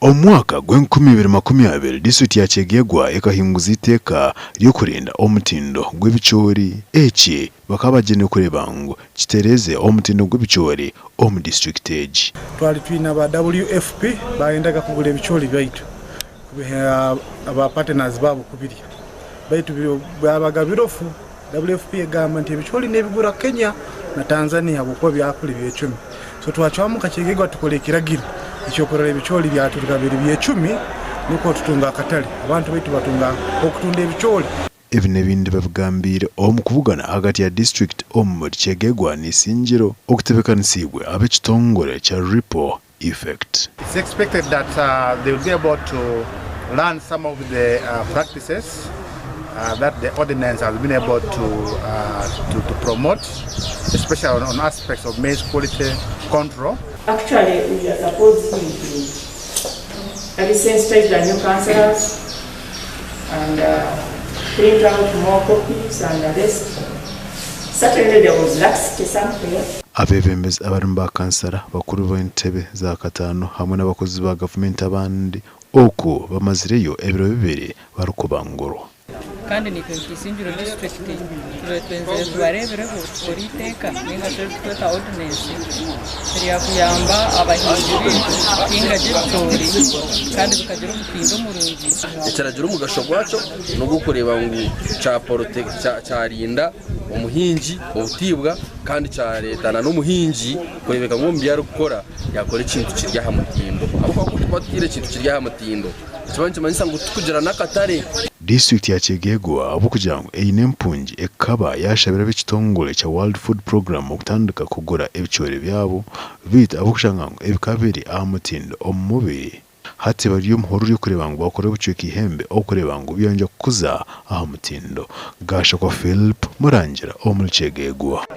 Omu mwaka gw'enkumi ibiri 20, disiturikiti ya Kyegegwa ekahinguza eiteeka ry'okurinda omutindo gw'ebicoori. Eki bakaba bagyenire kureeba ngu kitereeze omutindo gw'ebicoori omu disiturikiti egi. Twali twine aba WFP bayendaga kugura ebicoori byaitu kubiha aba partners baabo kubirya baitu byabaga birofu. WFP egamba nti ebicoori nebigura Kenya na Tanzania ahabw'okuba byakura ebyecumi. So twacwamu nka Kyegegwa tukora ekiragiro ekyokurora ebicoori byaturuka biri byecumi nukwo tutunga akatare abantu baitu batunga h'okutunda ebicoori. Ebi n'ebindi babigambiire omu kubugana ahagati ya disiturikiti omuri Kyegegwa n'Isingiro okutebekanisiibwe ab'ekitongore kya Ripple Effect. It's expected that they will be able to learn some of the practices that the ordinance has been able to, to, to promote, especially on, on aspects of maize quality control. Actually, we are supposed to resensitize the new councillors and print out more copies and the rest. Certainly there was laxity somewhere. Abeebembezi abarimu ba kansara, bakuru b'entebe za kataano hamwe n'abakozi ba gavumenti abandi oku bamazireyo ebiro bibiri barikubangurwa. Kandi naitwe nka Isingiro disiturikiti tubaire twenzire tubareebereho tukore eiteeka nainga shi eririkwetwa ordinance eryakuyamba abahingi baitu kuhinga gye ebicoori kandi bikagira omutindo murungi. Ekiragiro omugasho gwakyo n'ogw'okureeba ngu kyarinda omuhingi obutiibwa kandi kyareeta n'omuhingi kureebeka ngu omu bi arikukora yaakora ekintu kiri aha mutindo. Ahabw'okuba ku turikuba tutaire ekintu kiri aha mutindo, nikiba nikimanyisa ngu titukugira n'akatare. Disiturikiti ya Kyegegwa ahabw'okugira ngu eine empungi ekaba yaashabire ab'ekitongore kya World Food Programme okutandika kugura ebicoori byabo beitu ahabw'okushanga ngu bikaba biri aha mutindo omubi hati bari omu hururu y'okureeba ngu baakora obucweka eihembe okureeba ngu byongyera kukuza aha mutindo. Gashakwa Philp Murangira omuri Kyegegwa.